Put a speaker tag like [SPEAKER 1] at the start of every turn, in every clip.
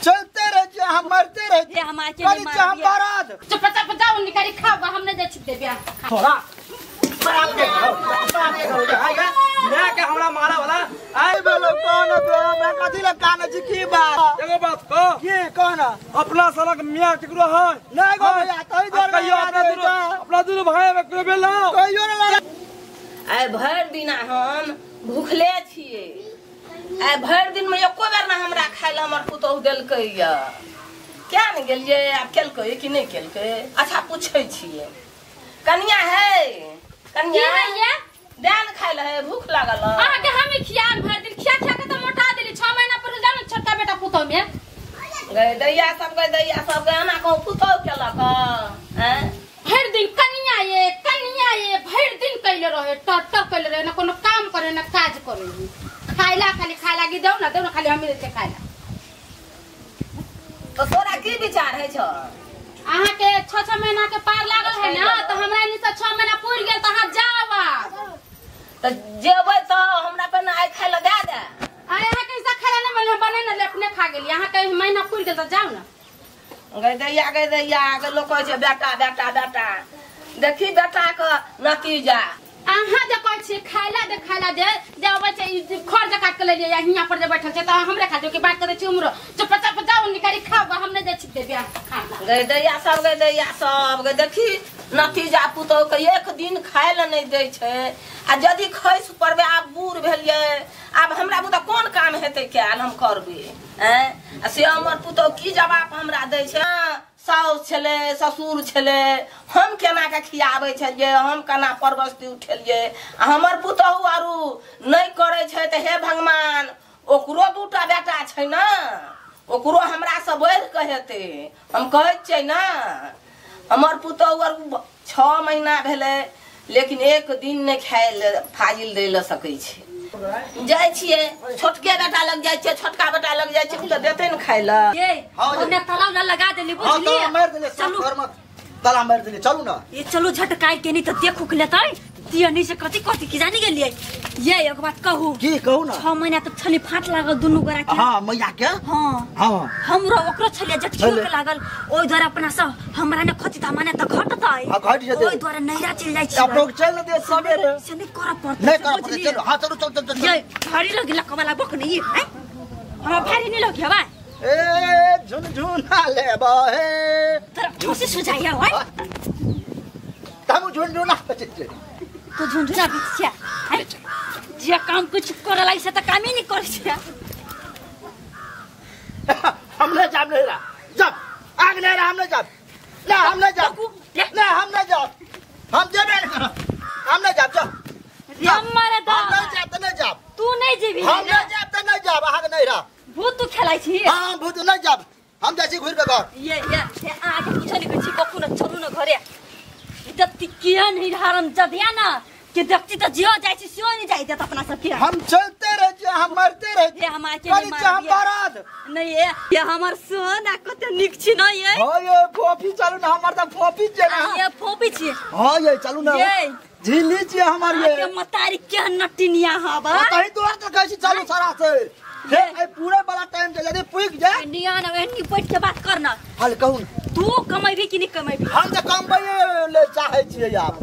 [SPEAKER 1] चलते रह जे हम मरते रह
[SPEAKER 2] जे हम आके
[SPEAKER 1] नहीं हम बरात
[SPEAKER 3] चुप चुप जाओ निकारी खाओ हम नहीं जाइ छी बियाह
[SPEAKER 1] थोड़ा
[SPEAKER 4] बाप के घर आएगा मैं के हमरा मारा वाला
[SPEAKER 1] आइ बोलो कौन तो हमरा कथि ल कान छी की बात
[SPEAKER 4] एगो बात कह
[SPEAKER 1] की कहना
[SPEAKER 4] अपना सड़क मियां केकरो है
[SPEAKER 1] नहीं गो भैया तई दर
[SPEAKER 4] कहियो अपना दुनु भाई में केकरो भेल
[SPEAKER 1] कहियो ना
[SPEAKER 5] आइ भरि दिना हम भूखले छियै। आइ भरि दिन में एको बेर ना हमरा खाय ला हमर पुतोहु देलकै या क्या ने गेलियै आब केलकै कि नहि केलकै। अच्छा पूछै छियै कनिया है कनिया दान खाय ला है भूख लागल है।
[SPEAKER 3] अहाँ के हम खियान भरि दिन खिया खिया के त मोटा देली 6 महीना पर जान छोटका बेटा पुतोहु में
[SPEAKER 5] गए दैया सब गए दैया सब गए एना कहूं पुतोहु केलक हैं
[SPEAKER 3] भरि दिन कनिया ये भरि दिन कैले रहे टट कैले रहे ना कोनो काम करे ना काज करे खाइला खाली खाइला की देऊ ना खाली हम देते खाइला।
[SPEAKER 5] तो तोरा की विचार है छ
[SPEAKER 3] अहाँ के 6-6 महीना के पार लागल है ना त हमरा नि से 6 महीना पूर गेल त अहाँ जाओ
[SPEAKER 5] त जेबै त हमरा पे ना आइ खाइला दे दे
[SPEAKER 3] आइ अहाँ के ऐसा खाइला नै बने बने ना अपने खा गेली अहाँ के महीना पूर गेल त जाओ ना।
[SPEAKER 5] गए दैया गे लोग कहै छै बेटा बेटा बेटा देखी बेटा के नतीजा
[SPEAKER 3] अहाँ जे कहै छी खाइला दे जे अबै छै खर जे काट के लेलियै या हियां पर जे बैठल छै त हमरे खा दियौ कि बात करै छी उमरो चुप चुप जाओ निकारी खाओ हम नै जाइ छी बियाह खाना।
[SPEAKER 5] गए दैया सब गए देखी नतीजा पुतोहु के एक दिन खाय ला नहि दै छै आ यदि खसि पड़बै आब बूढ़ भेलियै आब हमरा बुते कोन काम हेतै कैल हम करबै हैं आ से हमर पुतोहु की जवाब हमरा दै छै। साउस छलै ससुर छलै हम केना के खियाबै छलियै हम केना परवस्ती उठेलियै आ हमर पुतोहु आरू नहि करै छै तऽ हे भगवान ओकरो दूटा बेटा छै ने ओकरो हमरा से बढ़ि के हेतै हम कहै छियै ने हमर पुतोहु आर 6 महीना भेलै लेकिन एक दिन नहि खाय लए फाजिल दै लए सकै छै। जाइ छियै छोटके बेटा लग जाइ छियै छोटका बेटा लग जाइ छियै ओ तऽ देतै ने खाय लए।
[SPEAKER 2] ये ओने ताला उला लगा देली बुझलियै
[SPEAKER 1] हां ताला मार देले
[SPEAKER 2] चलू
[SPEAKER 1] घर में ताला मार देले चलू ना
[SPEAKER 2] ये चलू झटकाय के नहीं त देखू के लेतै तियनी से कथि कथि की जानी गेलियै। ये एक बात कहू
[SPEAKER 1] की कहू ना
[SPEAKER 2] 6 महीना तक छली फाट लागल दुनू गोरा के
[SPEAKER 1] हां मैया के
[SPEAKER 2] हां
[SPEAKER 1] हां
[SPEAKER 2] हमरो ओकरो छलिया जठियो के लागल ओइ द्वारा अपना सब हमरा ने खती त माने त घटतै
[SPEAKER 1] हां घट जेतै
[SPEAKER 2] ओइ द्वारा नैरा चल जाइ छी
[SPEAKER 1] अपनो चल दे सबेरे
[SPEAKER 2] से नहीं करऽ पड़तै
[SPEAKER 1] नहीं करऽ पड़तै चलो हां चलू चल चल चल
[SPEAKER 2] ये भारी लगी लकवाला बक नहीं हैं हमरा भारी नहीं लगी हवा
[SPEAKER 1] ए झुनझुना लेबा हे
[SPEAKER 2] तोरा खुशी सुझाइया होय
[SPEAKER 1] तम झुनझुना बेचै
[SPEAKER 2] तो झुनझुना बेचै जे काम कुछ करे लागि से त काम ही नहीं करै छै।
[SPEAKER 1] हम नहीं जाब नहीं रहा जब आग नहीं रहा हम नहीं जाब ना हम नहीं जाब ना हम नहीं जाब हम जेबे नहीं करब हम नहीं जाब जाओ
[SPEAKER 2] हमर दा
[SPEAKER 1] हम नहीं जाब त नहीं जाब
[SPEAKER 2] तू नहीं जेबी
[SPEAKER 1] हम नहीं जाब त नहीं जाब आग नहीं रहा
[SPEAKER 2] भूत तू खेलै छी
[SPEAKER 1] हां भूत नहीं जाब हम जाइ छी घुरि के घर
[SPEAKER 2] ये ये आगे कुछ नहीं कहै छी कखनो न चलू न घरे जति किया नहीं हरम जदिया ना के देखती त जियो जाइ छी सियो नहीं जाइ देत अपना सब के
[SPEAKER 1] हम चलते रह जे हम मरते रह
[SPEAKER 2] जे हम आके नहीं
[SPEAKER 1] मारब हम बरात
[SPEAKER 2] नहीं ये हमर सोना कते निक छी न ये
[SPEAKER 1] हां ये फोफी चलू ना हमर त फोफी छै ना
[SPEAKER 2] ये फोफी छी
[SPEAKER 1] हां ये चलू ना
[SPEAKER 2] ये
[SPEAKER 1] झिली छी हमर ये
[SPEAKER 2] के मतारी के नटिनिया हबा
[SPEAKER 1] तही तोर त कहै छी चलू सारा से हे ए पूरे वाला टाइम जे यदि पुइक जाए
[SPEAKER 2] निया ना एनी बैठ के बात करना
[SPEAKER 1] हाल कहू
[SPEAKER 2] तू कमेबी कि नहीं कमेबी
[SPEAKER 1] हम त कमबै ले चाहै छियै आप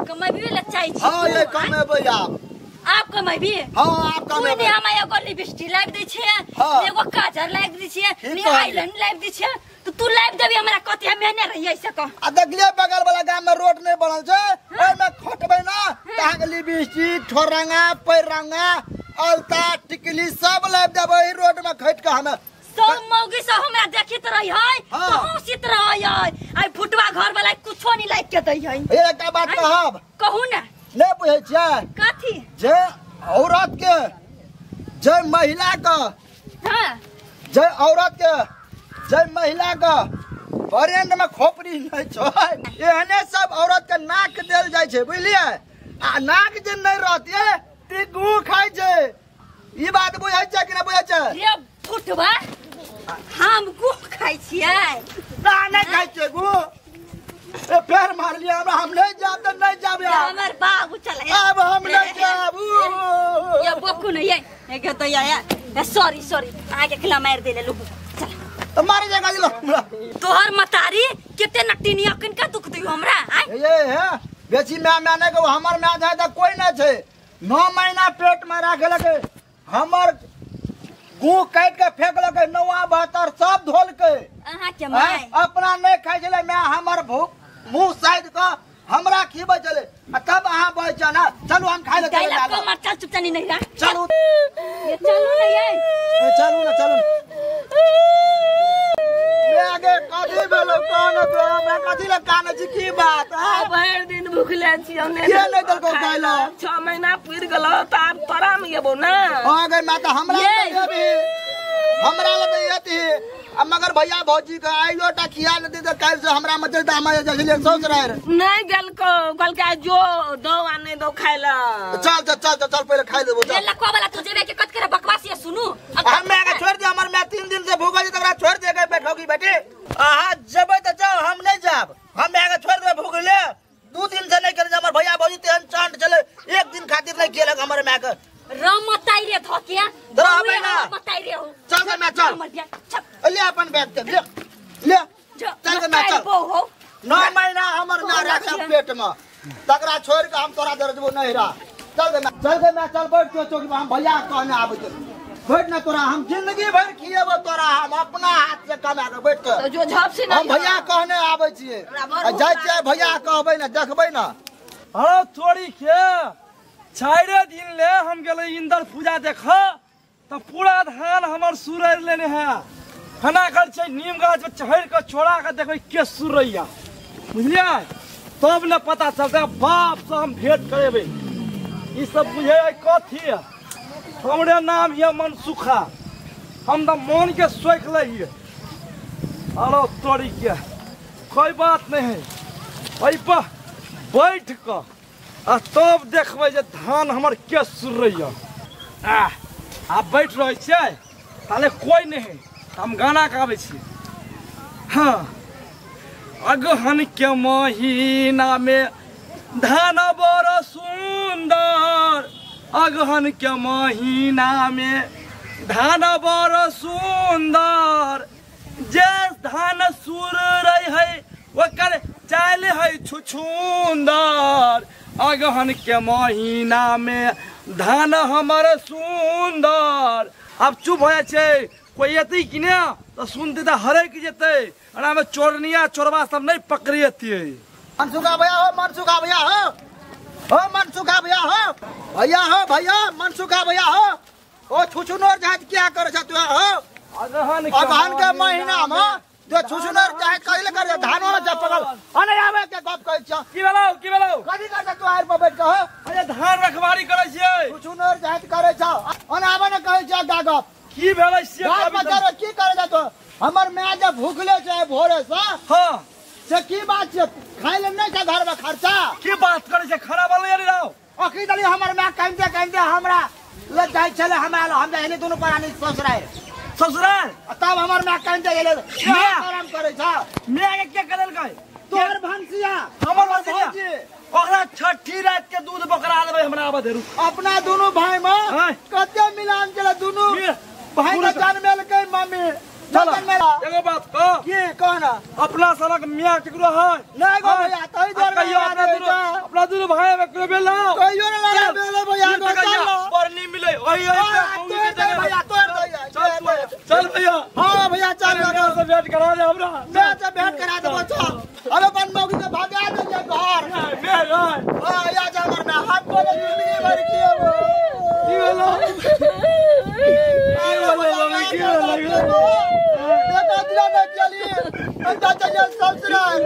[SPEAKER 2] कमेबी ले चाहै छी
[SPEAKER 1] हां ये कमेबै आप
[SPEAKER 2] आप कमेबी
[SPEAKER 1] हां आप कमेबै
[SPEAKER 2] तू ने हम एगो लिपस्टिक लाइब दै छियै एगो काजर लाइब दै छियै ने आइलाइन लाइब दै छियै त तू लाइब देबी हमरा कथि हम एने रहियै से कह
[SPEAKER 1] आ देखलियै बगल वाला गाम में रोड नहीं बनल छै ओइ में खटबै ना त अहाँ के लिपस्टिक ठोरंगा पैरंगा अलता टिकली सब लाइब देबै रोड में खट के हमे
[SPEAKER 2] सब मौगी सब हमरा देखित रही है
[SPEAKER 1] हाँ।
[SPEAKER 2] तो हंसित रही है आई फुटवा घर वाला कुछो नहीं लाइक के दै है।
[SPEAKER 1] एकटा बात कहब
[SPEAKER 2] कहू ना
[SPEAKER 1] नहीं बुझै छियै
[SPEAKER 2] कथी
[SPEAKER 1] जे औरत के जे महिला के
[SPEAKER 2] हां
[SPEAKER 1] जे औरत के जे महिला के ब्रेंड में खोपड़ी नहीं छै एहने सब औरत के नाक देल जाइ छै बुझलियै आ नाक जे नहीं रहतियै ते गू खाइ छै ई बात बुझै छै कि नहीं बुझै छै
[SPEAKER 2] ये फुटवा हम गू खाइ छियै
[SPEAKER 1] ना नहीं खाइ छियै गू ए पैर मार लिया हमरा हम नहीं जाब त नहीं जाब यार
[SPEAKER 2] हमर बाबू चले
[SPEAKER 1] अब हम नहीं जाब
[SPEAKER 2] ये बकु नहीं ये के तो या सॉरी सॉरी आगे खिला मार देले लू चल
[SPEAKER 1] त मारे जगह दिलो हमरा।
[SPEAKER 2] तोहर मतारी केते नटिनिया किनका दुख दियो हमरा आय?
[SPEAKER 1] ये हे बेसी my my नै कहू, हमर my जाय त कोई नै छै। 9 महीना पेट में राखे लगे, हमर गू काट के फेंक लगे, नौआ बहत्तर सब धोलके।
[SPEAKER 2] अहाँ के my
[SPEAKER 1] अपना नहीं खाइ छलै, my हमर भूख मुंह साइड के हमरा खिबै छलै। आ तब अहाँ बज जाना, चलू हम खाइ ले
[SPEAKER 2] चल। को मर चल चुपचाप नहीं रहा।
[SPEAKER 1] चलू
[SPEAKER 2] ये चलू ना ये।
[SPEAKER 1] ए चलू ना चलू। मैं आगे कथी भेलो कोन तो हमरा कथी ले काने छी की बात?
[SPEAKER 5] भरि दिन भूखले छी हम।
[SPEAKER 1] के नहीं देलको खाइ ले?
[SPEAKER 5] 6 महीना पुरि गेलो त आब तोरा में एबो ना।
[SPEAKER 1] हां गे माता हमरा देबी, हमरा ले त एती। अब मगर भैया भौजी के आइयो टा खिया ले दे, काल से हमरा मत दे, हमरा जखले सोच रहे
[SPEAKER 5] नहीं गेलको, कहलकै जो दो आ नहीं दो खाइ ले।
[SPEAKER 1] चल चल चल चल पहिले खाइ लेबो।
[SPEAKER 2] चल लखवा वाला तू जेबे के कत करे बकवास ये सुनू।
[SPEAKER 1] हम मैं के छोड़ दे, हमर मैं 3 दिन से भूखल छी तकरा छोड़ दे के बैठोगी बेटी। आहा जेबै त जाओ, हम नहीं जाब। हम मैं के छोड़ दे भूखले 2 दिन से नहीं करे। हमर भैया भौजी तेहन चांट चले, एक दिन खातिर नहीं गेलक हमर my के।
[SPEAKER 2] रमताई रे धकिया
[SPEAKER 1] तोरा आबै ना।
[SPEAKER 2] रमताई रे हो।
[SPEAKER 1] चल गे मैं चल। ले अपन बैग के ले ले चल गे मैं चल। 9 महीना हमर ना राखल पेट में, तकरा छोड़ के हम तोरा दे देबो नहिरा। चल गे मैं चल गे मैं चल बैठ के चौकी हम भैया कहने आबै छै। बैठ ना तोरा हम जिंदगी भर खिएबो तोरा, हम अपना हाथ से कमा के बैठ के।
[SPEAKER 5] जो झप से
[SPEAKER 1] हम भैया कहने आबै छियै, जाइ छियै भैया कहबै ना देखबै ना।
[SPEAKER 4] अरे थोड़ी के 4 दिन ले हम गेले इंदर पूजा देख त पूरा धान हमर सुरैर लेने है। खाना कर छै नीम गाछ पर चढ़ के छोड़ा के देखबै के सुरैया, बुझलियै? तब न पता चलतै बाप से हम भेंट करेबै। ई सब बुझे कथी है? हमरे नाम ये मनसुखा, हम त मन के सोख लइए। अरे तोरी के कोई बात नहीं है, ओइ पर बैठ के आ तब देखबै जे धान हमर के सुरैया। आ बैठ रहै छियै ताले कोई नहीं है, हम गाना गाबै छियै। हाँ, अगहन के महीना में धान बड़ सुंदर, अगहन के महीना में धान बड़ सुंदर, जे धान सुर रही है ओकर चाल है छुछुंदर। अगहन के महीना में धान हमर सुंदर। अब चुप हो जाए, कोई एतै कि ने तो सुनते तो हरक जेतै। एनामे चोरनिया चोरबा सब नहीं पकड़ियतियै।
[SPEAKER 1] मनसुखा भैया हो, मनसुखा भैया हो, हो मनसुखा भैया हो, भैया हो भैया मनसुखा भैया हो। ओ छुछुनोर जहाज क्या करे छ तू हो? अगहन के महीना में जो छुछुनोर जहाज कइले करे धानो न पकल अने आवे के गप कहै छ।
[SPEAKER 4] की भेलौ की भेलौ
[SPEAKER 1] कथी करे तू आर पर बैठ के हो?
[SPEAKER 4] अरे धान रखवारी करै छियै।
[SPEAKER 1] छुछुनोर जहाज करे छ अने आवे न कहै छ गा गप।
[SPEAKER 4] की भेलै से
[SPEAKER 1] गाछ पर चढ़ की करे जा तो? हमर my जे भूखले छै भोरे से।
[SPEAKER 4] हां
[SPEAKER 1] से की बात छै? खाइ ले नहीं छै घर में खर्चा।
[SPEAKER 4] की बात करै छै? खाना बनलै रे राव।
[SPEAKER 1] अखी दली हमर my कांदे कांदे हमरा ले जाइ छले, हमरा हम जाइ दुनु प्राणी ससुराल
[SPEAKER 4] ससुराल।
[SPEAKER 1] तब हमर my कांदे गेलै। आराम करै छ
[SPEAKER 4] my के के करलकै?
[SPEAKER 1] तोहर भंसिया।
[SPEAKER 4] हमर भंसिया ओकरा छठी रात के दूध बकरा देबै हमरा आबे देरू।
[SPEAKER 1] अपना दुनु भाई में कते मिलान छले, दुनु भाई के जन्मेलकै मम्मी।
[SPEAKER 4] चल एगो बात कह।
[SPEAKER 1] की कह ना?
[SPEAKER 4] अपना सनक मियां केकरो है
[SPEAKER 1] नहीं गो भैया, तही दुआरे
[SPEAKER 4] कहियो अपना दुनु भाई में केकरो भेल ना,
[SPEAKER 1] कहियो ना लड़ाई भेलै भैया।
[SPEAKER 4] पर नहीं मिले ओही ओही
[SPEAKER 1] के भैया तोड़ दैया।
[SPEAKER 4] चल चल भैया।
[SPEAKER 1] हां भैया चल,
[SPEAKER 4] मेरा से भेंट करा दे हमरा।
[SPEAKER 1] मैं से भेंट करा देबो चल। अरे बन मौगी के भागा दे जे घर
[SPEAKER 4] मैं
[SPEAKER 1] हां या जा हमर में हाथ बोले जिंदगी भर की हो।
[SPEAKER 4] की भेलो की भेलो की भेलो?
[SPEAKER 1] देखा दिला ना चली अंदा चल ससुराल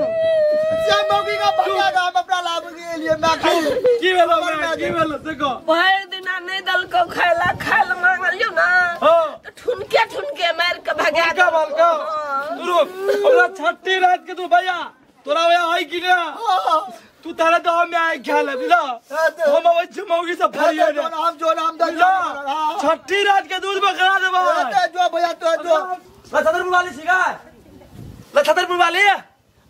[SPEAKER 1] से मौगी का भागा दा हम अपना लाभ के लिए मैं खाई।
[SPEAKER 4] की भेलो मैं की भेलो? देखो
[SPEAKER 5] भरि दिना नहीं दलको खाइला, खाइल मांगलियो ना
[SPEAKER 4] हां
[SPEAKER 5] त ठुनके ठुनके मार के भगा
[SPEAKER 4] दे। बालका तू रुक, हमरा छठी रात के तू भैया तोरा भैया है कि ना? तू तारा तो हम आए ख्याल है बुझला, हम अबै छी मौगी से फरिया दे।
[SPEAKER 1] हम जो नाम दे
[SPEAKER 4] छठी रात के दूध बकरा देबो।
[SPEAKER 1] जो भैया तो जो
[SPEAKER 4] लछदरपुर वाली छी गाय, लछदरपुर वाली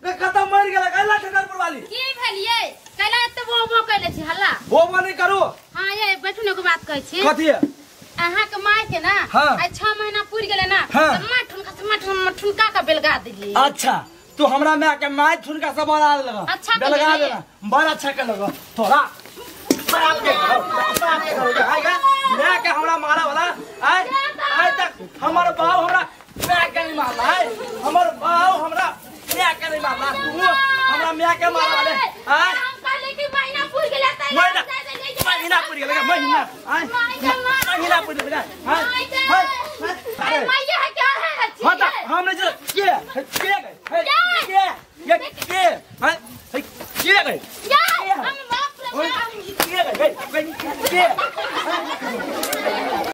[SPEAKER 4] रे खत्म मर गेल गाय। लछदरपुर वाली
[SPEAKER 3] की भेलियै? कैला एते बो बो कैले छी हल्ला?
[SPEAKER 4] बो बो नहीं करू।
[SPEAKER 3] हां ये बैठू ने को बात कहै छी।
[SPEAKER 4] कथी?
[SPEAKER 3] अहाँ के माय के ना
[SPEAKER 4] हाँ।
[SPEAKER 3] आई 6 महीना पूर गेले ना
[SPEAKER 4] हाँ।
[SPEAKER 3] त माय ठुनका से माय ठुनका के बेलगा देलिए।
[SPEAKER 4] अच्छा तू हमरा माय के माय ठुनका से बना देलक।
[SPEAKER 3] अच्छा
[SPEAKER 4] बेलगा देला बड़ा अच्छा के लगो तोरा बाप के बाप के आएगा माय के हमरा मारा वाला आय आय तक हमर बाप हमरा माय के नहीं मारला आय हमर बाप हमरा माय के नहीं मारला तू हमरा माय के मारा वाले आय
[SPEAKER 3] हम कहले कि महीना पूर गेले त
[SPEAKER 4] महीना पूर गेले महीना आय महीना पूर गेले आय
[SPEAKER 3] अरे मैया है क्या है
[SPEAKER 4] हां त हम नहीं के के गए के के के हां के गए
[SPEAKER 3] या हम बाप रे
[SPEAKER 4] के गए के